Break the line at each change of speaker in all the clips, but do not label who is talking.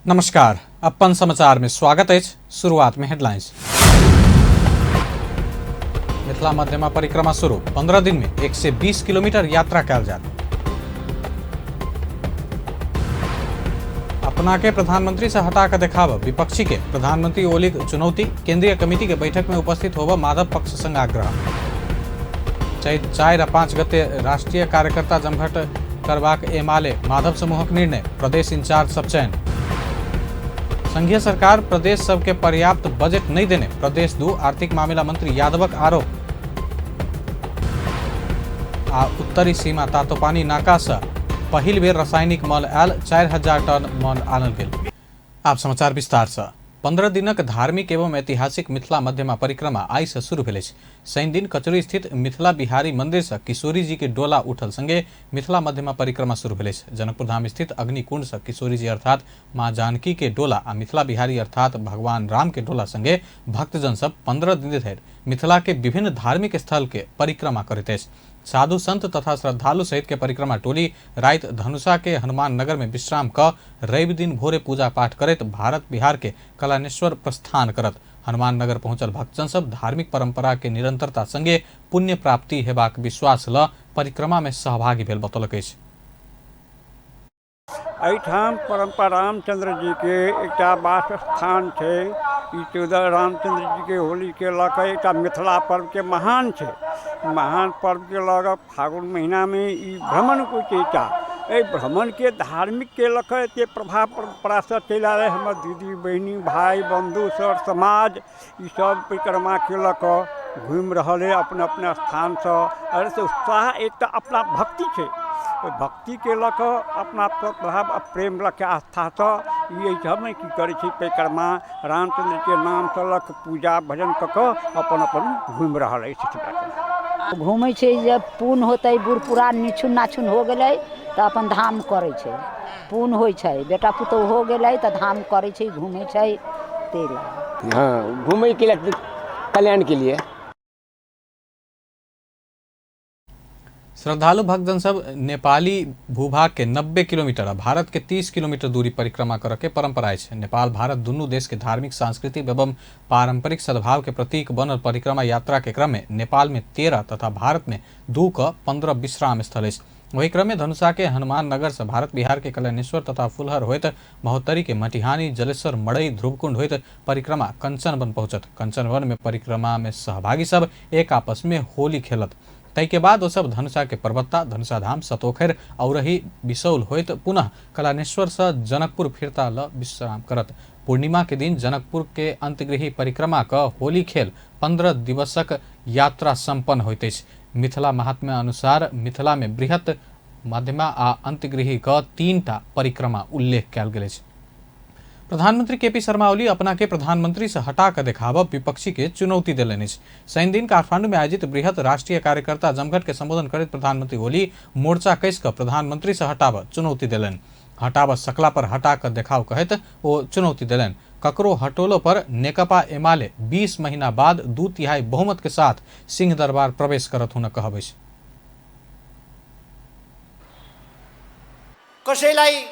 नमस्कार, अपन समाचार में स्वागत है। शुरुआत में हेडलाइंस। मिथिला मध्यमा परिक्रमा शुरू, 15 दिन में 120 किलोमीटर यात्रा कयल जायत। अपना के प्रधानमंत्री से हटा कर देखाब विपक्षी के प्रधानमंत्री ओली चुनौती, केंद्रीय कमिटी के बैठक में उपस्थित होब माधव पक्ष संग आग्रह। चैत 4 आ 5 गते राष्ट्रीय कार्यकर्ता जमघट करबाक एमाले माधव समूहक निर्णय, प्रदेश इंचार्ज सब चयन। संघीय सरकार प्रदेश सबके पर्याप्त बजट नहीं देने प्रदेश 2 आर्थिक मामला मंत्री यादवक आरोप। आ उत्तरी सीमा तातोपानी नाका से पहिल बेर रासायनिक मल आयल, 4000 टन मल आनल गेल। आप समाचार विस्तार से। 15 दिनक धार्मिक एवं ऐतिहासिक मिथिला मध्यमा परिक्रमा आइ से शुरू भेल अछि। शनि दिन कचौरी स्थित मिथिला बिहारी मंदिर से किशोरी जी के डोला उठल संगे मिथिला मध्यमा परिक्रमा शुरू भेल अछि। जनकपुर धाम स्थित अग्निकुंड से किशोरी जी अर्थात माँ जानकी के डोला आ मिथिला बिहारी अर्थात भगवान राम के डोला संगे भक्तजन सब 15 दिन धरि मिथिला के विभिन्न धार्मिक स्थल के परिक्रमा करैत अछि। साधु संत तथा श्रद्धालु सहित के परिक्रमा टोली रात धनुषा के हनुमान नगर में विश्राम क रवि दिन भोरे पूजा पाठ करैत भारत बिहार के कलानेश्वर प्रस्थान करत। हनुमान नगर पहुंचल भक्तजन सब धार्मिक परंपरा के निरंतरता संगे पुण्य प्राप्ति हेबाक विश्वास ल परिक्रमा में सहभागी भेल बतौलक अछि।
एहिठाम परम्परा रामचंद्र जी के एकटा वास स्थान छै। ई 14 रामचंद्र जी के होली के लऽ कऽ एकटा मिथिला पर्व के महान छै। महान पर्व के लऽ कऽ फागुन महीना में ई भ्रमण होइ छै। एकटा एहि भ्रमण के धार्मिक के लऽ कऽ एते प्रभाव परम्परा से चलि आयल है। हमर दीदी बहिनी भाई बंधु सर समाज ई सब परिक्रमा के लऽ कऽ घुमि रहल है अपना अपना स्थानसँ। अरे से उत्साह एकटा अपना भक्ति छै, ओहि भक्तिके लऽ कऽ अपना प्रभाव आ प्रेम लऽ कऽ आस्थासँ ई एहिठाम की करै छै परिक्रमा रामचंद्रके नामसँ लऽ कऽ पूजा भजन कऽ कऽ अपन अपन घुमि रहल अछि।
घूमै छै जे पुण्य होतै, बूढ़ पुरान निछुन नाछुन हो गेलै तऽ अपन धाम करै छै, पुण्य होइ छै। बेटा पुतोहु हो गेलै तऽ धाम करै छै, घूमै छै। तेल
हाँ, घूमै के लिए, कल्याण के लिए।
श्रद्धालु भक्तजन सब नेपाली भूभाग के 90 किलोमीटर आ भारत के 30 किलोमीटर दूरी परिक्रमा करऽ के परंपरा अछि। नेपाल भारत दुनू देश के धार्मिक, सांस्कृतिक एवं पारंपरिक सद्भाव के प्रतीक बनल परिक्रमा यात्रा के क्रम में नेपाल में 13 तथा भारत में 2 क 15 विश्राम स्थल अछि। वही क्रम में धनुषा के हनुमान नगर से भारत बिहार के कल्याणेश्वर तथा फुलहर होइत महोत्तरी के मटिहानी, जलेश्वर, मड़ई, ध्रुवकुंड होइत परिक्रमा कंचनवन पहुँचत। कंचनवन में परिक्रमा में सहभागी सब एक आपस में होली खेलत। ताहि के बाद ओ सब धनुषा के पर्वत्ता, धनुषा धाम, सतोखर, औरही, बिसौल होइत पुनः कलानेश्वर से जनकपुर फिरता ल विश्राम करत। पूर्णिमा के दिन जनकपुर के अंतगृही परिक्रमा क होली खेल 15 दिवसक यात्रा संपन्न होइत अछि। मिथिला महात्म्य अनुसार मिथिला में बृहत मध्यमा आ अंतगृही क 3टा परिक्रमा उल्लेख कयल गेल अछि। प्रधानमंत्री केपी शर्मा ओली अपना के प्रधानमंत्री से हटा कर देखाब विपक्षी के चुनौती देलनि अछि। शनि दिन काठमांडू में आयोजित बृहत राष्ट्रीय कार्यकर्ता जमघट के संबोधन करैत प्रधानमंत्री ओली मोर्चा कसि कऽ प्रधानमंत्री से हटाब चुनौती देलनि। हटाब सकला पर हटा कर देखाव कहैत ओ चुनौती देलनि। ककरो हटोलो पर नेकपा एमाले 20 महीना बाद 2/3 बहुमत के साथ सिंह दरबार प्रवेश करत हुनक कहब अछि।
कसैलाई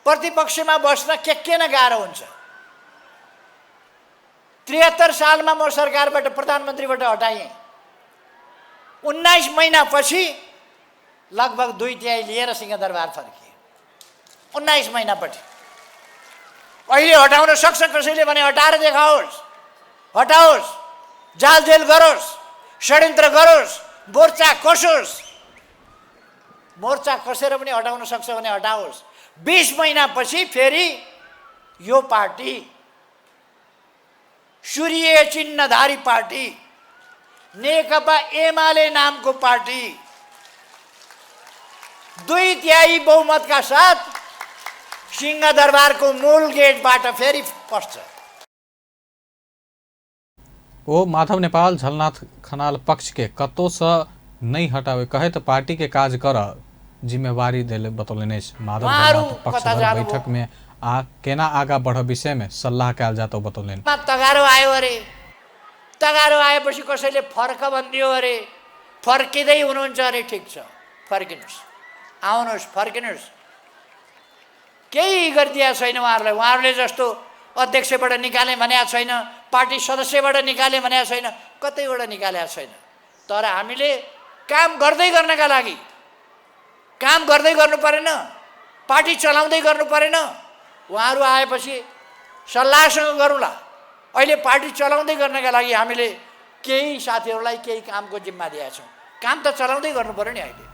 प्रतिपक्षमा बस्न के न गाह्रो हुन्छ। 73 सालमा म सरकारबाट प्रधानमन्त्रीबाट हटाइएँ। 19 महिनापछि लगभग 2/3 लिएर सिंहदरबार फर्किएँ। 19 महिनापछि। अहिले हटाउन सक्छ कसैले भने हटाएर देखाओस्, हटाओस्, जालजेल गरोस्, षड्यन्त्र गरोस्, मोर्चा कसोस्। मोर्चा कसेर पनि हटाउन सक्छ भने हटाओस्। 20 महिनापछि फेरि यो पार्टी सूर्य चिन्हधारी पार्टी नेकपा एमाले नामको पार्टी 2/3 बहुमतका साथ सिंहदरबारको मूल गेटबाट फेरि पस्छ।
ओ माधव नेपाल झलनाथ खनाल पक्ष के कतौ से नहीं हटावे कहैत पार्टी के काज कर जिम्मेवारी देले बतौलनि अछि। माधव झलनाथ पक्ष बैठक में आ केना आगा बढ़ विषय में सल्लाह कयल जात बतौलनि।
तगारो आयो अरे, तगारो आएपछि कसैले फर्क भनिदियो अरे, फर्किँदै हुनुहुन्छ अरे, ठिक छ फर्किनुहोस्, आउनुहोस्, फर्किनुहोस्। केही गरिदिएको छैन उहाँहरूलाई। उहाँहरूले जस्तो अध्यक्षबाट निकाले भनेको छैन, पार्टी सदस्यबाट निकाले भनेको छैन, कतैबाट निकालेको छैन। तर हामीले काम गर्दै गर्नका लागि, काम गर्दै गर्नु परेन, पार्टी चलाउँदै गर्नु परेन। उहाँहरू आएपछि सल्लाहसँग गरौँला। अहिले पार्टी चलाउँदै गर्नका लागि हामीले केही साथीहरूलाई केही कामको जिम्मा दिएका छौँ। काम त चलाउँदै गर्नु पर्यो नि अहिले।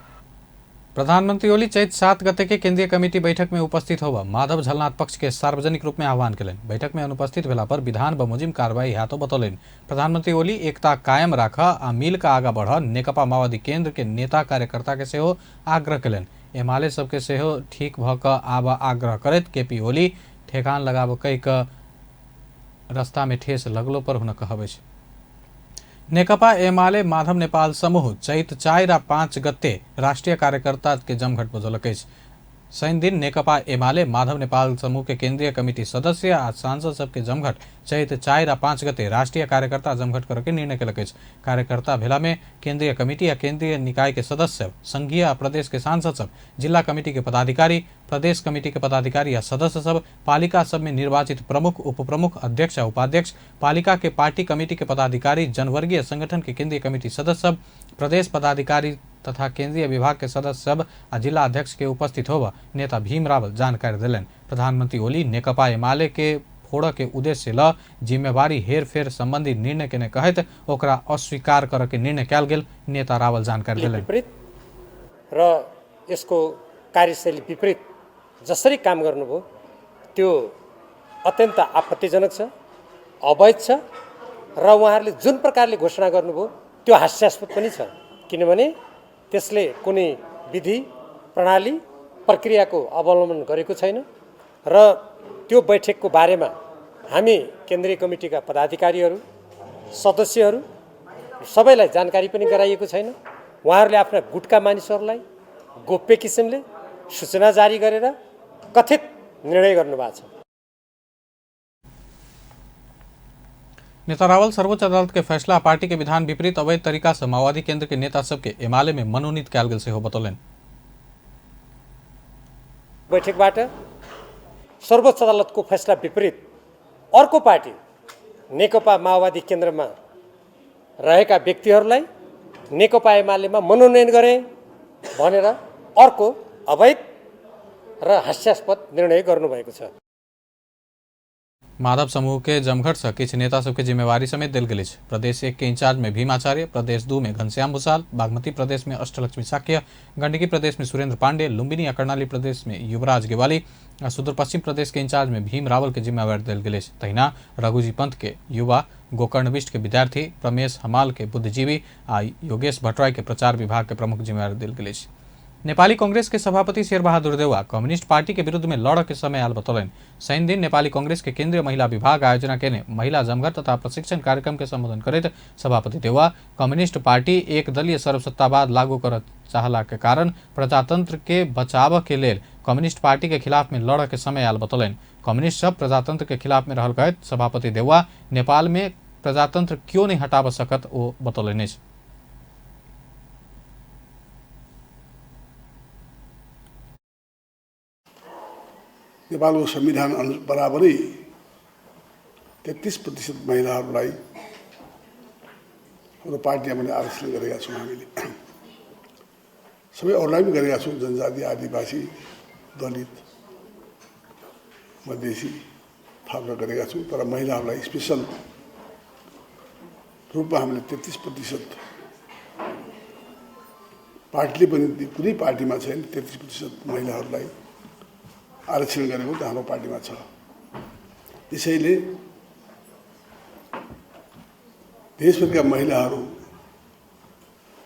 प्रधानमंत्री ओली चैत 7 गते के केंद्रीय कमिटी बैठक में उपस्थित होगा माधव झलनाथ पक्ष के सार्वजनिक रूप में आह्वान केलनि। बैठक में अनुपस्थित भेला पर विधान बमोजिम कार्रवाई हातो बतौलनि। प्रधानमंत्री ओली एकता कायम राख आ मिल का आगा बढ़ नेकपा माओवादी केंद्र के नेता कार्यकर्ता के सेहो आग्रह केलनि। एमाले सबके सेहो ठीक भ क आब आग्रह करैत केपी ओली ठेकान लगाब कहि क रास्ता में ठेस लगलो पर हुनक कहब अछि। नेकपा एमाले माधव नेपाल समूह चैत 4 आ 5 गते राष्ट्रिय कार्यकर्ता के जमघट बजौलक अछि। शनि दिन नेकपा एमाले माधव नेपाल समूह के केंद्रीय कमिटी सदस्य आ सांसद सबके जमघट चैत 4 आ 5 गते राष्ट्रिय कार्यकर्ता जमघट करके निर्णय केलक अछि। कार्यकर्ता भेला में केंद्रीय कमिटी आ केंद्रीय निकाय के सदस्य, संघीय आ प्रदेश के सांसद सब, जिला कमिटी के पदाधिकारी, प्रदेश कमिटी के पदाधिकारी आ सदस्य सब, पालिका सब में निर्वाचित प्रमुख, उपप्रमुख, अध्यक्ष आ उपाध्यक्ष, पालिका के पार्टी कमिटी के पदाधिकारी, जनवर्गीय संगठन के केंद्रीय कमिटी सदस्य सब, प्रदेश पदाधिकारी तथा केंद्रीय विभाग के सदस्य सब आ जिला अध्यक्ष के उपस्थित होब नेता भीम रावल जानकारी देलनि। प्रधानमंत्री ओली नेकपा एमाले के फोड़ के उद्देश्य ल जिम्मेवारी हेरफेर संबंधी निर्णय केने कहैत ओकरा अस्वीकार कर के निर्णय कयल गेल नेता रावल जानकारी देलनि।
विपरीत र यसको कार्यशैली विपरीत जसरी काम गर्नुभयो त्यो अत्यन्त आपत्तिजनक छ, अवैध छ र उहाँहरूले जुन प्रकारले घोषणा गर्नुभयो त्यो हास्यास्पद पनि छ, किनभने त्यसले कुनै विधि प्रणाली प्रक्रियाको अवलम्बन गरेको छैन। र त्यो बैठकको बारेमा हामी केन्द्रीय कमिटीका पदाधिकारीहरू, सदस्यहरू सबैलाई जानकारी पनि गराइएको छैन। उहाँहरूले आफ्ना गुटका मानिसहरूलाई गोप्य किसिमले सूचना जारी गरेर कथित निर्णय गर्नुभएको छ।
नेता रावल सर्वोच्च अदालत के फैसला पार्टी के विधान विपरीत अवैध तरीका से माओवादी केंद्र के नेता सबके एमाले में मनोनीत कयल गेल सेहो बतौलनि।
बैठकबाट सर्वोच्च अदालतको फैसला विपरीत अर्को पार्टी नेकपा माओवादी केन्द्रमा रहेका व्यक्तिहरूलाई नेकपा एमालेमा मनोनयन गरे भनेर अर्को अवैध र हास्यास्पद निर्णय गर्नुभएको छ।
माधव समूह के जमघट से किछु नेता सबके जिम्मेवारी समेत देल गेल अछि। प्रदेश 1 के इंचार्ज में भीमाचार्य, प्रदेश 2 में घनश्याम भूषाल, बागमती प्रदेश में अष्टलक्ष्मी साक्य, गंडकी प्रदेश में सुरेंद्र पांडे, लुम्बिनी आ कर्णाली प्रदेश में युवराज गेवाली आ सुदूरपश्चिम प्रदेश के इंचार्ज में भीम रावल के जिम्मेवारी देल गेल अछि। तहिना रघुजी पंत के युवा, गोकर्ण बिष्ट के विद्यार्थी, प्रमेश हमाल के बुद्धिजीवी आ योगेश भट्टराई के प्रचार विभाग के प्रमुख जिम्मेवारी देल गेल अछि। नेपाली कांग्रेस के सभापति शेरबहादुर देउवा कम्युनिस्ट पार्टी के विरुद्ध में लड़ के समय आयल बतौलनि। शनि दिन नेपाली कांग्रेस के केंद्रीय महिला विभाग आयोजना केने महिला जमघट तथा प्रशिक्षण कार्यक्रम के संबोधन करैत सभापति देउवा कम्युनिस्ट पार्टी एकदलीय सर्वसत्तावाद लागू कर चाहला के कारण प्रजातंत्र के बचाव के लेल कम्युनिस्ट पार्टी के खिलाफ में लड़ के समय आयल बतौलनि। कम्युनिस्ट सब प्रजातंत्र के खिलाफ में रहल कहैत सभापति देउवा नेपाल में प्रजातंत्र क्यों नहीं हटाब सकत ओ बतौलनि अछि।
नेपालको संविधान बराबरै 33% महिलाहरूलाई हाम्रो पार्टीमा पनि आरक्षण गरेका छौँ। हामीले सबै अरूलाई पनि गरेका छौँ, जनजाति, आदिवासी, दलित, मधेसी थपेर गरेका छौँ, तर महिलाहरूलाई स्पेसल रूपमा हामीले 33% पार्टीले पनि कुनै पार्टीमा छैन 33% महिलाहरूलाई आरक्षण गरेको त हाम्रो पार्टीमा छ। त्यसैले देशभरिका महिलाहरू,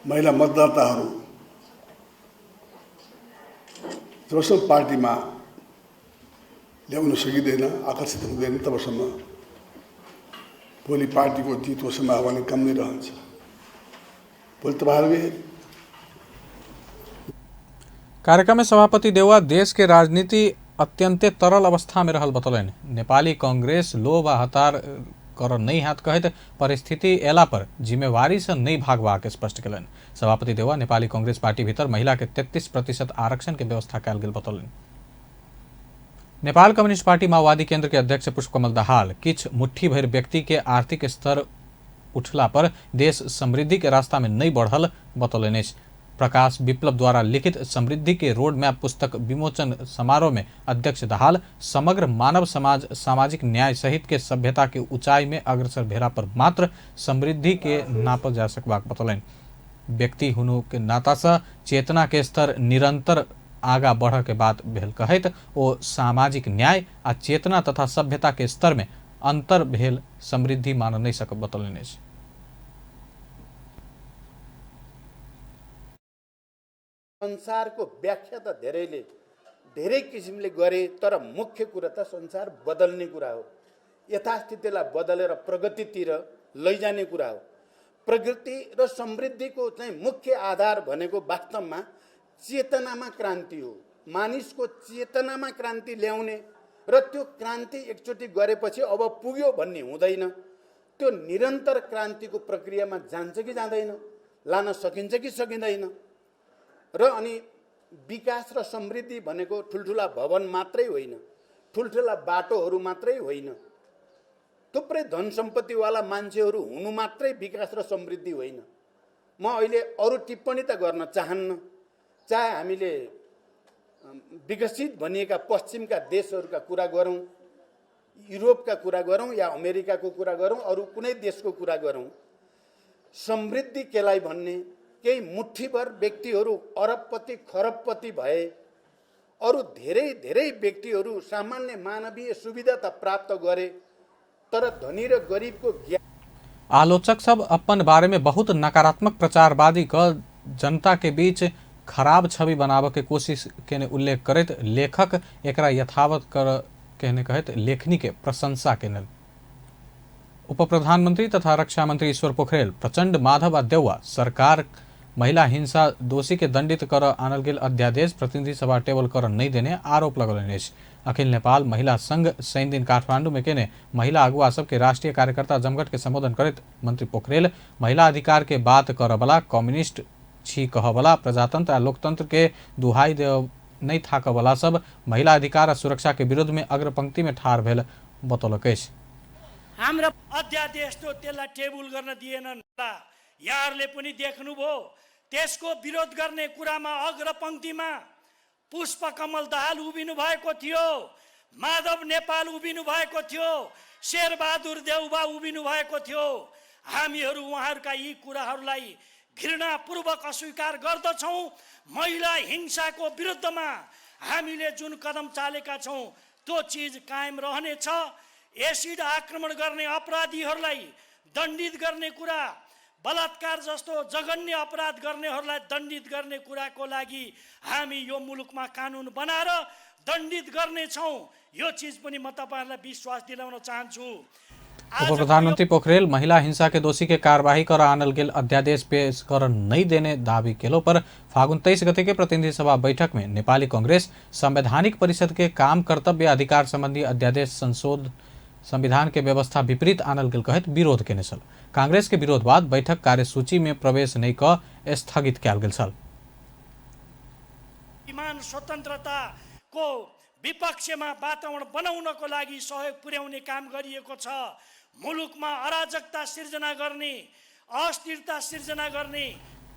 महिला मतदाताहरू जबसम्म पार्टीमा ल्याउन सकिँदैन, आकर्षित हुँदैन, तबसम्म भोलि पार्टीको जितको सम्भावना कम नै रहन्छ। भोलि तपाईँहरूले
कार्यक्रम में सभापति देउवा देश के राजनीति अत्यंते तरल अवस्था में रहल बतौलनि। नेपाली कांग्रेस लोभ आ हतार कर नहीं हाथ कहैत परिस्थिति एला पर जिम्मेवारी से नहीं भागबाक स्पष्ट केलनि। सभापति देउवा नेपाली कांग्रेस पार्टी भीतर महिला के 33% आरक्षण के व्यवस्था कयल गेल बतौलनि। नेपाल कम्युनिस्ट पार्टी माओवादी केंद्र के अध्यक्ष पुष्पकमल दाहाल किछ मुट्ठी भरि व्यक्ति के आर्थिक स्तर उठला पर देश समृद्धि के रास्ता में नहीं बढ़ल बतौलनि अछि। प्रकाश विप्लव द्वारा लिखित समृद्धि के रोड मैप पुस्तक विमोचन समारोह में अध्यक्ष दाहाल समग्र मानव समाज सामाजिक न्याय सहित के सभ्यता के ऊंचाई में अग्रसर भेला पर मात्र समृद्धि के नापल जा सकबाक बतौलनि। व्यक्ति हुनु के नाता से चेतना के स्तर निरंतर आगा बढ़ के बात भेल कहैत ओ सामाजिक न्याय आ चेतना तथा सभ्यता के स्तर में अंतर भेल समृद्धि मान नहीं सकब बतौलनि अछि।
संसारको व्याख्या त धेरैले धेरै किसिमले गरे, तर मुख्य कुरा त संसार बदल्ने कुरा हो, यथास्थितिलाई बदलेर प्रगतितिर लैजाने कुरा हो। प्रगति र समृद्धिको चाहिँ मुख्य आधार भनेको वास्तवमा चेतनामा क्रान्ति हो, मानिसको चेतनामा क्रान्ति ल्याउने र त्यो क्रान्ति एकचोटि गरेपछि अब पुग्यो भन्ने हुँदैन, त्यो निरन्तर क्रान्तिको प्रक्रियामा जान्छ कि जाँदैन, लान सकिन्छ कि सकिँदैन। र अनि विकास र समृद्धि भनेको ठुल्ठुला भवन मात्रै होइन, ठुल्ठुला बाटोहरू मात्रै होइन, थुप्रै धन सम्पत्तिवाला मान्छेहरू हुनु मात्रै विकास र समृद्धि होइन। म अहिले अरू टिप्पणी त गर्न चाहन्न, चाहे हामीले विकसित भनिएका पश्चिमका देशहरूका कुरा गरौँ, युरोपका कुरा गरौँ या अमेरिकाको कुरा गरौँ, अरू कुनै देशको कुरा गरौँ, समृद्धि केलाई भन्ने? केही मुठीभर व्यक्तिहरू अरबपति खरबपति भए अरू धेरै धेरै व्यक्तिहरू सामान्य मानवीय सुविधा त प्राप्त गरे, तर धनी र गरिबको ज्ञान।
आलोचक सब अपन बारे में बहुत नकारात्मक प्रचारवादी क जनता के बीच खराब छवि बनावे के कोशिश केने उल्लेख करैत लेखक एकरा यथावत कर कहने कहैत लेखनी के प्रशंसा केने। उप प्रधानमंत्री तथा रक्षा मंत्री ईश्वर पोखरेल प्रचंड माधव आ देउवा सरकार महिला हिंसा दोषी के दंडित कर आनल गेल अध्यादेश प्रतिनिधि सभा टेबल कर नहीं देने आरोप लगौलनि अछि। अखिल नेपाल महिला संघ शनि दिन काठमांडू में केने महिला अगुआ सबके राष्ट्रीय कार्यकर्ता जमघट के संबोधन करैत मंत्री पोखरेल महिला अधिकार के बात करबला, कम्युनिस्ट छी कहबला, प्रजातंत्र आ लोकतंत्र के दुहाई देव नहीं थाकबला सब महिला अधिकार आ सुरक्षा के विरोध में अग्रपंक्ति में ठाढ़ भेल बतौलक अछि।
हाम्रो अध्यादेश थियो त्यसलाई टेबल गर्न दिएनन्, यहाँहरूले पनि देख्नुभयो। त्यसको विरोध गर्ने कुरामा अग्रपंक्तिमा पुष्पकमल दाहाल उभिनु भएको थियो, माधव नेपाल उभिनु भएको थियो, शेरबहादुर देउवा उभिनु भएको थियो। हामीहरू उहाँहरूका यी कुराहरूलाई घृणापूर्वक अस्वीकार गर्दछौँ। महिला हिंसाको विरुद्धमा हामीले जुन कदम चालेका छौँ त्यो चिज कायम रहनेछ। एसिड आक्रमण गर्ने अपराधीहरूलाई दण्डित गर्ने कुरा, बलात्कार जस्तो जघन्य अपराध गर्नेहरूलाई दण्डित गर्ने कुराको लागि हामी यो मुलुकमा कानुन बनाएर दण्डित गर्नेछौँ। यो चिज पनि म तपाईहरुलाई विश्वास दिलाउन चाहन्छु।
उप प्रधानमंत्री पोखरेल महिला हिंसा के दोषी के कार्यवाही कर आनल गेल अध्यादेश पेश कर नहीं देने दावी केलो पर फागुन 23 गते के प्रतिनिधि सभा बैठक में नेपाली कांग्रेस संवैधानिक परिषद के काम कर्तव्य अधिकार संबंधी अध्यादेश संशोधन संविधान के व्यवस्था विपरीत आनल गेल कहैत विरोध केने छल। कांग्रेस के विरोध बाद बैठक कार्यसूची में प्रवेश नहीं क स्थगित कयल गेल छल।
इमान स्वतन्त्रता को विपक्षमा वातावरण बनाउनको लागि सहयोग पुर्याउने काम गरिएको छ। मुलुकमा अराजकता सिर्जना गर्ने, अस्थिरता सिर्जना गर्ने।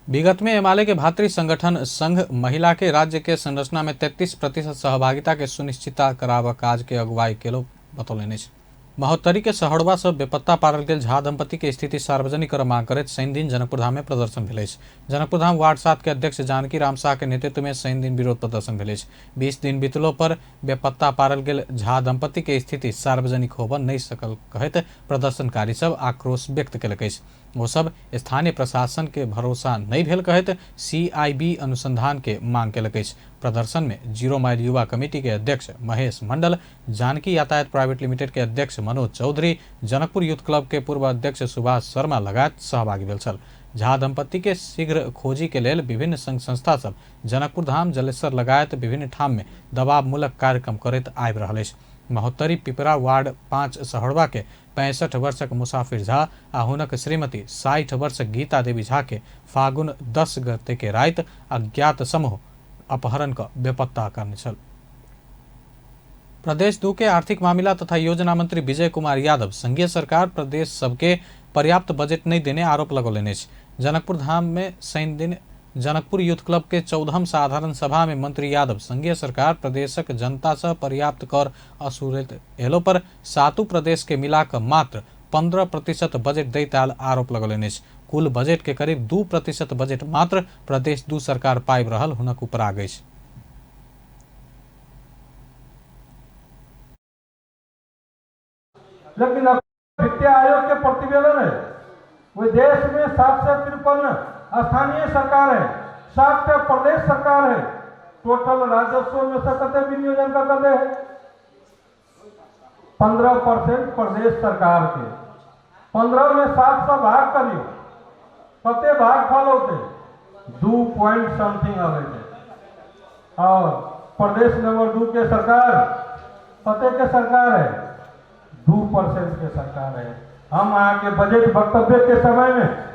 विगत में एमाले के भातृ संगठन संघ महिला के राज्य के संरचना में 33% सहभागिता के सुनिश्चितता कराब काज के अगुवाई केलो बतौलनि अछि। महोत्तरी के सहड़वा से बेपत्ता पारल गेल झा दंपति के स्थिति सार्वजनिक कर मांग करैत शनि दिन जनकपुरधाम में प्रदर्शन भेल अछि। जनकपुरधाम वार्ड 7 के अध्यक्ष जानकी राम शाह के नेतृत्व में शनि दिन विरोध प्रदर्शन भेल अछि। 20 दिन बीतलो पर बेपत्ता पारल गेल झा दंपति के स्थिति सार्वजनिक होबऽ नहि सकल कहैत प्रदर्शनकारी सब आक्रोश व्यक्त केलक अछि। ओ सब स्थानीय प्रशासन के भरोसा नहीं भेल कहैत सीआईबी अनुसंधान के मांग केलक अछि। प्रदर्शन में जीरो माइल युवा कमेटी के अध्यक्ष महेश मंडल, जानकी यातायात प्राइवेट लिमिटेड के अध्यक्ष मनोज चौधरी, जनकपुर यूथ क्लब के पूर्व अध्यक्ष सुभाष शर्मा लगायत सहभागी भेल छल। झा दंपति के शीघ्र खोजी के लेल विभिन्न संघ संस्था सब जनकपुर धाम, जलेश्वर लगायत विभिन्न ठाम में दबावमूलक कार्यक्रम करैत आबि रहल अछि। महोत्तरी पिपरा वार्ड 5 सहड़वा के 65 वर्षक मुसाफिर झा आ हुनक श्रीमती 60 वर्षक गीता देवी झा के फागुन 10 गते के राति अज्ञात समूह अपहरण क बेपत्ता करने छल। प्रदेश 2 के आर्थिक मामिला तथा योजना मंत्री विजय कुमार यादव संघीय सरकार प्रदेश सबके पर्याप्त बजट नहीं देने आरोप लगौलनि अछि। जनकपुर धाम में शनि दिन जनकपुर यूथ क्लब के 14म साधारण सभा में मंत्री यादव संघीय सरकार प्रदेशक जनता से पर्याप्त कर असूलैत एलो पर 7 प्रदेश के मिलाकर मात्र 15% बजट दैत आयल आरोप लगौलनि अछि। कुल बजट के करीब 2% बजट मात्र प्रदेश 2 सरकार पाबि रहल हुनक उपराग अछि।
लेकिन अब वित्तीय आयोग के प्रतिवेदन है, वो देश में 753 स्थानीय सरकार है, 7 प्रदेश सरकार है, टोटल राजस्व में से कते विनियोजन का कते है 15% प्रदेश सरकार के। 15 में 700 भाग करियो, कते भाग फल होते 2 पॉइंट समथिंग आवे है। और प्रदेश नंबर 2 के सरकार कते के सरकार है 2% के सरकार है। हम आके बजट वक्तव्य के समय में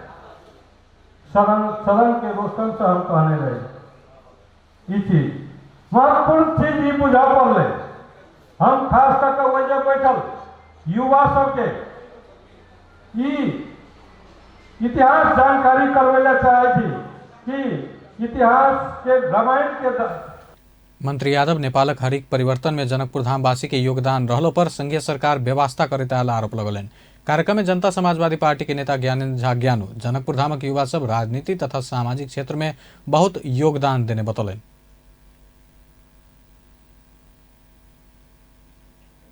सदन के रोशन से हम कहने रहे ये चीज महत्वपूर्ण चीज ही बुझा पड़े। हम खास करके वजह बैठल युवा सबके इतिहास जानकारी करवे ला चाहे थी कि इतिहास के रामायण के।
मंत्री यादव नेपालक हरिक परिवर्तन में जनकपुर धामवासी के योगदान रहलो पर संघीय सरकार व्यवस्था करैत आयल आरोप लगौलनि। कार्यक्रम में जनता समाजवादी पार्टी के नेता ज्ञानेन्द्र झा ज्ञानू जनकपुर धामक युवा सब राजनीति तथा सामाजिक क्षेत्र में बहुत योगदान देने बतौलनि।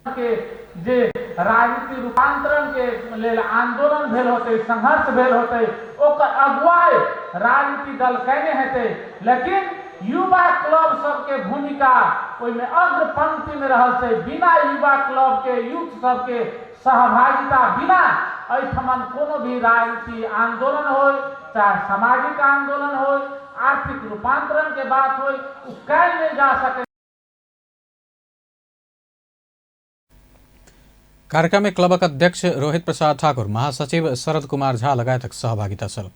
के जे राजनीति रूपांतरण के लेल आंदोलन भेल होते, संघर्ष भेल होते, ओकर अगुवाई राजनीति दल केने हेतै, लेकिन युवा क्लब सबके भूमिका ओहिमे अग्र पंक्ति में रहल छै। बिना युवा क्लब के, यूथ सबके सहभागिता बिना एहिठमन कोनो भी राजनीति आंदोलन हो, चाहे सामाजिक आंदोलन हो, आर्थिक रूपांतरण के बात हो, उ कैल नहीं जा सके।
कार्यक्रम में क्लबक अध्यक्ष रोहित प्रसाद ठाकुर, महासचिव शरद कुमार झा लगायतक सहभागिता छल।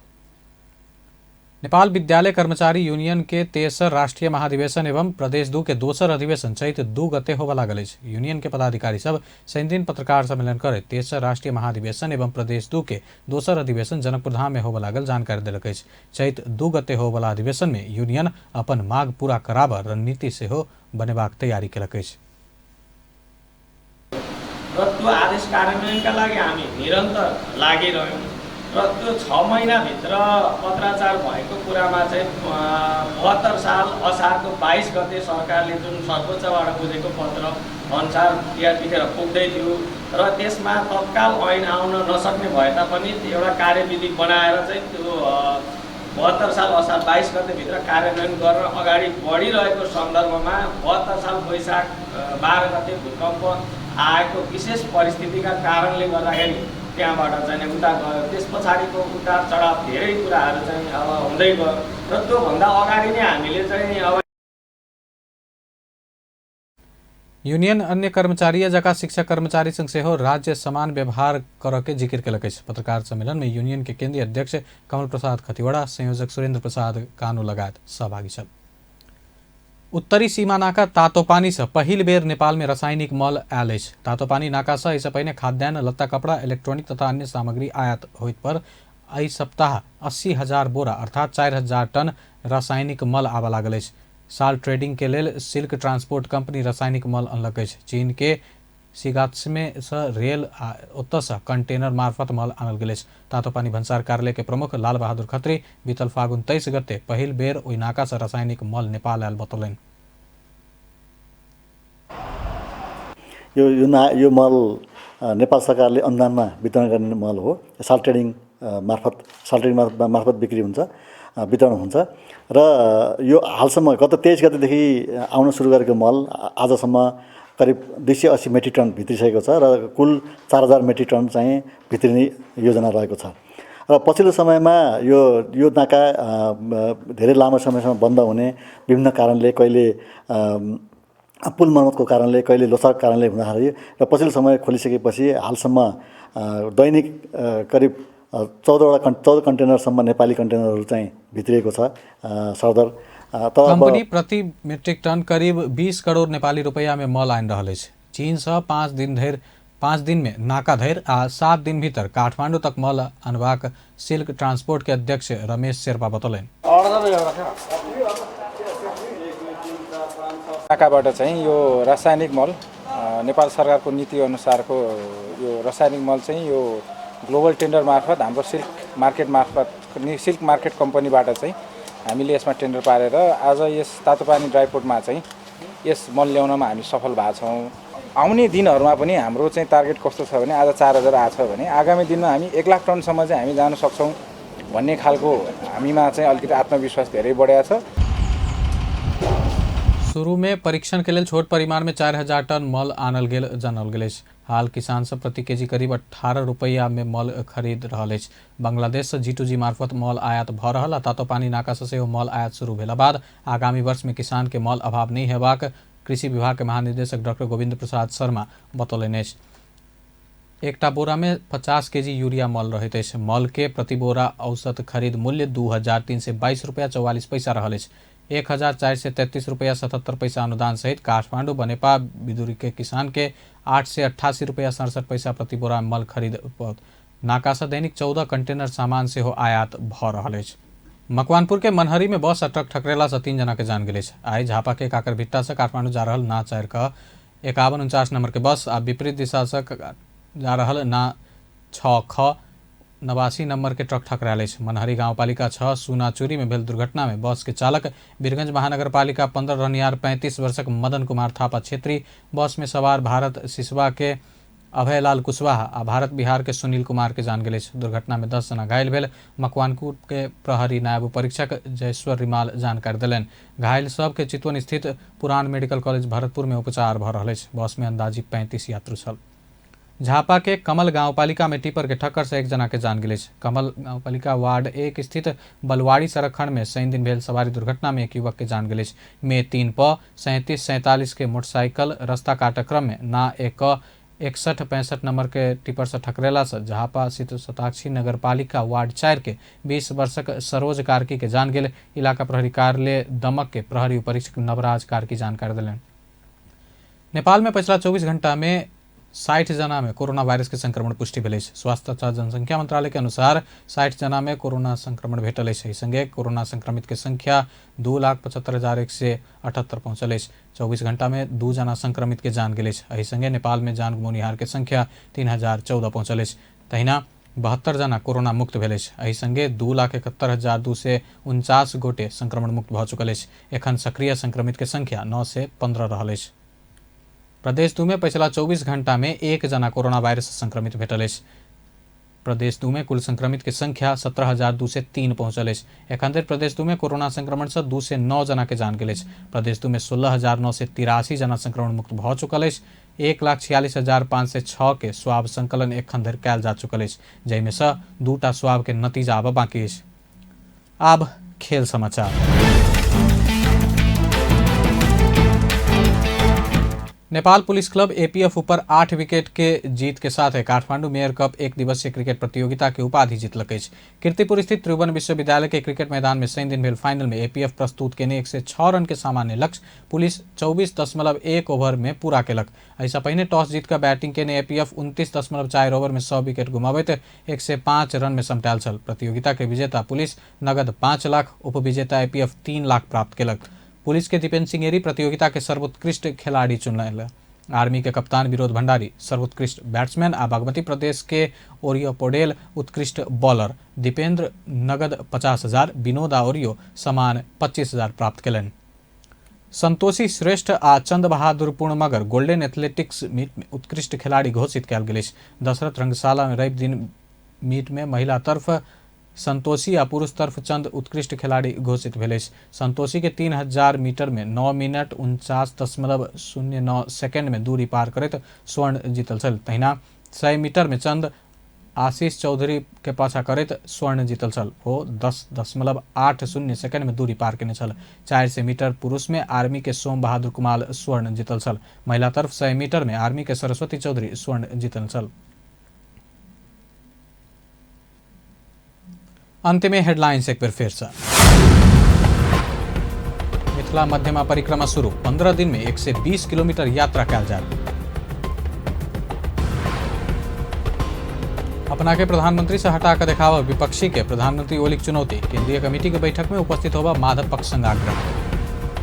नेपाल विद्यालय कर्मचारी यूनियन के तेसर राष्ट्रीय महाधिवेशन एवं प्रदेश 2 के दोसर अधिवेशन चैत 2 गते होबय लागल अछि। यूनियन के पदाधिकारी सब शनिदिन पत्रकार सम्मेलन करैत तेसर राष्ट्रीय महाधिवेशन एवं प्रदेश 2 के दोसर अधिवेशन जनकपुर धाम में होबय लागल जानकारी देलक अछि। चैत 2 गते होबयवला अधिवेशन में यूनियन अपन माग पूरा कराबऽ रणनीति सेहो बनेबाक तैयारी केलक अछि।
र त्यो आदेश कार्यान्वयनका लागि हामी निरन्तर लागिरह्यौँ र त्यो 6 महिनाभित्र पत्राचार भएको कुरामा चाहिँ 72 साल असारको 22 गते सरकारले जुन सर्वोच्चबाट बुझेको पत्र अनुसार त्यतिखेर पुग्दै थियो र त्यसमा तत्काल ऐन आउन नसक्ने भए तापनि एउटा कार्यविधि बनाएर चाहिँ त्यो 72 साल असार 22 गतेभित्र कार्यान्वयन गरेर अगाडि बढिरहेको सन्दर्भमा 72 साल वैशाख 12 गते भूकम्प आएको विशेष परिस्थितिका कारणले गर्दाखेरि त्यहाँबाट चाहिँ उता गयो। त्यस पछाडिको उतार चढाव धेरै कुराहरू चाहिँ अब हुँदै गयो र त्योभन्दा अगाडि नै हामीले चाहिँ अब
यूनियन अन्य कर्मचारी जका शिक्षक कर्मचारी संग सेहो राज्य समान व्यवहार करऽ के जिक्र केलक अछि। पत्रकार सम्मेलन में यूनियन के केंद्रीय अध्यक्ष कमल प्रसाद खतिवड़ा, संयोजक सुरेंद्र प्रसाद कानू लगायत सहभागी छल। उत्तरी सीमा नाका तातोपानी से पहिल बेर नेपाल में रासायनिक मल आयल अछि। तातोपानी नाका से एहिसँ पहिने खाद्यान्न, लत्ता कपड़ा, इलेक्ट्रॉनिक तथा अन्य सामग्री आयात होइत पर एहि सप्ताह 80,000 बोरा अर्थात 4,000 टन रासायनिक मल आबऽ लागल अछि। साल ट्रेडिंग के लेल सिल्क ट्रांसपोर्ट कंपनी रासायनिक मल अनलक अछि। चीन के सिगात्समे से रेल आ ओतऽसँ कंटेनर मार्फत मल आनल गेल अछि। तातोपानी भन्सार कार्यालय के प्रमुख लाल बहादुर खत्री बीतल फागुन 23 गते पहिल बेर ओहि नाका से रासायनिक मल नेपाल आयल बतौलनि।
यो मल नेपाल सरकारले अनुदानमा वितरण गर्ने मल हो। साल ट्रेडिङ मार्फत, साल ट्रेडिङ मार्फत बिक्री हुन्छ, वितरण हुन्छ र यो हालसम्म गत 23 गतेदेखि आउन सुरु गरेको मल आजसम्म करिब 280 मेट्रिक टन भित्रिसकेको छ र कुल 4000 मेट्रिक टन चाहिँ भित्रिने योजना रहेको छ। र पछिल्लो समयमा यो नाका धेरै लामो समयसम्म बन्द हुने विभिन्न कारणले, कहिले पुल मर्मतको कारणले, कहिले लोसारको कारणले हुँदाखेरि र पछिल्लो समय खोलिसकेपछि हालसम्म दैनिक करिब 14 कन्टेनरसम्म नेपाली कन्टेनरहरू चाहिँ भित्रिएको छ। सरदर तर अब
कंपनी प्रति मेट्रिक टन करीब 20 करोड़ नेपाली रुपैया में मल आनि रहल अछि। चीन सँ 5 दिन में नाका धरि आ 7 दिन भीतर काठमांडू तक मल अनबाक सिल्क ट्रांसपोर्ट के अध्यक्ष रमेश शेर्पा बतौलनि।
नाकाबाट चाहिँ यो रासायनिक मल नेपाल सरकारको नीति अनुसारको यो रासायनिक मल चाहिँ यो ग्लोबल टेन्डर मार्फत हाम्रो सिल्क मार्केट मार्फत सिल्क मार्केट कम्पनीबाट चाहिँ हामीले यसमा टेन्डर पारेर आज यस तातोपानी ड्राईपोर्टमा चाहिँ यस मल ल्याउनमा हामी सफल भएको छौँ। आउने दिनहरूमा पनि हाम्रो चाहिँ टार्गेट कस्तो छ भने आज 4000 आएको छ भने आगामी दिनमा हामी 1 लाख टनसम्म चाहिँ हामी जान सक्छौँ भन्ने खालको हामीमा चाहिँ अलिकति आत्मविश्वास धेरै बढेको छ।
शुरू में परीक्षण के लेल छोट परिमाण में 4000 टन मल आनल गेल जानल गेल अछि। हाल किसान सब प्रति केजी करीब 18 रुपैया में मल खरीद रहल अछि। बांग्लादेश से G2G मार्फत मल आयात भ रहल आ तातोपानी नाका से सेहो मल आयात शुरू भेला बाद आगामी वर्ष में किसान के मल अभाव नहि हेबाक कृषि विभाग के महानिदेशक डॉक्टर गोविंद प्रसाद शर्मा बतौलनि अछि। एकटा बोरा में 50 केजी यूरिया मल रहैत अछि। मल के प्रति बोरा औसत खरीद मूल्य 2322 रुपया 44 पैसा रहल अछि। 1433 रुपया 77 पैसा अनुदान सहित काठमांडू बनेपा बिदुरी के किसान के 888 रुपया 67 पैसा प्रति बोरा मल खरीद पड़त। नाका से दैनिक 14 कंटेनर सामान सेहो आयात भ रहल अछि। मकवानपुर के मनहरी में बस आ ट्रक ठकरेला से 3 जना के जान गेल अछि। आइ झापा के काकरभिट्टा से काठमांडू जा रहल ना 4 क 5149 नंबर के बस आ विपरीत दिशा से जा रहल ना 6 ख 89 नंबर के ट्रक ठकरायल अछि। मनहरी गांवपालिका 6 सुनाचुरी में भेल दुर्घटना में बस के चालक वीरगंज महानगरपालिका 15 रहनिहार 35 वर्षक मदन कुमार थापा छेत्री, बस में सवार भारत सिसवा के अभयलाल कुशवाहा आ भारत बिहार के सुनील कुमार के जान गेल अछि। दुर्घटना में 10 जना घायल भेल। मकवानपुर के प्रहरी नायब परीक्षक जयेश्वर रिमाल जानकारी देलनि। घायल सबके चितवन स्थित पुरान मेडिकल कॉलेज भरतपुर में उपचार भ रहल अछि। बस में अंदाजी 35 यात्रु छल। झापा के कमल गांवपालिका में टिपर के ठक्कर से 1 जना के जान गेल अछि। कमल गांवपालिका वार्ड 1 स्थित बलवाड़ी सड़क खंड में शनि दिन भेल सवारी दुर्घटना में एक युवक के जान गेल अछि। मे 3 प 3747 के मोटरसाइकिल रास्ता काटक क्रम में ना 1 6165 नंबर के टिपर से ठकरेला से झापा स्थित शताक्षी नगरपालिका वार्ड 4 के 20 वर्षक सरोज कार्की के जान गेल। इलाका प्रहरी कार्यालय दमक के प्रहरी उपरीक्षक नवराज कार्की जानकारी देलनि। नेपाल में पिछला 24 घंटा में 60 जना में कोरोना वायरस के संक्रमण पुष्टि भेल अछि। स्वास्थ्य तथा जनसंख्या मंत्रालय के अनुसार 60 जना में कोरोना संक्रमण भेटल अछि। एहि संगे कोरोना संक्रमित के संख्या 2,75,178 पहुंचल अछि। 24 घंटा में 2 जना संक्रमित के जान गेल अछि। एहि संगे नेपाल में जान गुमौनिहार के संख्या 3014 पहुंचल अछि। तहिना 72 जना कोरोना मुक्त भेल अछि। एहि संगे 2,71,249 गोटे संक्रमण मुक्त भऽ चुकल अछि। एखन सक्रिय संक्रमित के संख्या 915 रहल अछि। प्रदेश 2 में पिछला 24 घंटा में 1 जना कोरोना वायरस से संक्रमित भेटल अछि। प्रदेश 2 में कुल संक्रमित के संख्या 17,203 पहुंचल अछि। एखन धरि प्रदेश 2 में कोरोना संक्रमण से 209 जना के जान गेल अछि। प्रदेश 2 में 16,983 जना संक्रमण मुक्त भऽ चुकल अछि। 1,46,506 के स्वाब संकलन एखन धरि कयल जा चुकल अछि, जाहिमे सँ 2टा स्वाब के नतीजा आब बाकी अछि। आब खेल समाचार। नेपाल पुलिस क्लब एपीएफ ऊपर 8 विकेट के जीत के साथ काठमांडू मेयर कप 1 दिवसीय क्रिकेट प्रतियोगिता के उपाधि जीतलक अछि। कीर्तिपुर स्थित त्रिभुवन विश्वविद्यालय के क्रिकेट मैदान में शनि दिन भेल फाइनल में एपीएफ प्रस्तुत केने 106 रन के सामान्य लक्ष्य पुलिस 24.1 ओवर में पूरा केलक। एहिसँ पहिने टॉस जीत कऽ बैटिंग केने एपीएफ 29.4 ओवर में 100 विकेट गुमाबैत 105 रन में समटायल छल। प्रतियोगिता के विजेता पुलिस नगद 5 लाख, उपविजेता एपीएफ 3 लाख प्राप्त केलक। पुलिस के दीपेन सिंगेरी प्रतियोगिता के सर्वोत्कृष्ट खिलाड़ी चुनल। आर्मी के कप्तान विनोद भंडारी सर्वोत्कृष्ट बैट्समैन आ बागमती प्रदेश के ओरियो पोडेल उत्कृष्ट बॉलर। दीपेंद्र नगद 50,000, विनोद आ ओरियो समान 25,000 प्राप्त केलनि। संतोषी श्रेष्ठ आ चंद बहादुर पूर्ण मगर गोल्डन एथलेटिक्स मीट में उत्कृष्ट खिलाड़ी घोषित कयल गेल अछि। दशरथ रंगशाला में रवि दिन मीट में महिला तरफ संतोषी आ पुरुष तरफ चंद उत्कृष्ट खिलाड़ी घोषित भेल अछि। संतोषी के 3000 मीटर में 9 मिनट 49.09 सेकेंड में दूरी पार करैत स्वर्ण जीतल छल। तहिना 100 मीटर में चंद आशीष चौधरी के पाछा करैत स्वर्ण जीतल छल। ओ 10.80 सेकेंड में दूरी पार केने छल। 400 मीटर पुरुष में आर्मी के सोम बहादुर कुमार स्वर्ण जीतल छल। महिला तरफ 100 मीटर में आर्मी के सरस्वती चौधरी स्वर्ण जीतल छल। अंत में हेडलाइंस एक बार फिर से। मिथिला मध्यमा परिक्रमा शुरू। 15 दिन में 120 किलोमीटर यात्रा कयल जायत। अपना के प्रधानमंत्री से हटा कर देखावा विपक्षी के प्रधानमंत्री ओलीक चुनौती। केंद्रीय कमेटी के बैठक में उपस्थित होगा माधव पक्ष संग आग्रह।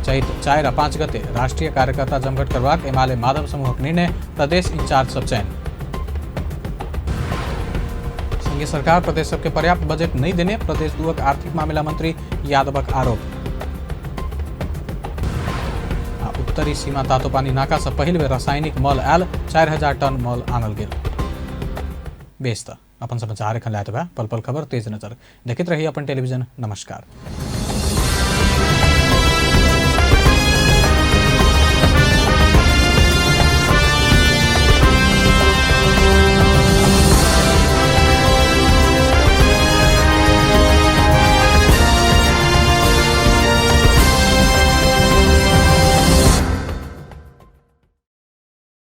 चैत 4 आ 5 गते राष्ट्रीय कार्यकर्ता जमघट करबाक एमाले माधव समूहक निर्णय। प्रदेश इंचार्ज सब चयन। संघीय सरकार प्रदेश सबके पर्याप्त बजट नहीं देने प्रदेश 2 आर्थिक मामिला मंत्री यादवक आरोप। आ उत्तरी सीमा तातोपानी नाका से पहिल बेर रासायनिक मल आयल। 4000 टन मल आनल गेल। बेस त अपन समाचार एखन लायत बा पल पल खबर तेज नजर देखैत रही अपन टेलीविजन। नमस्कार।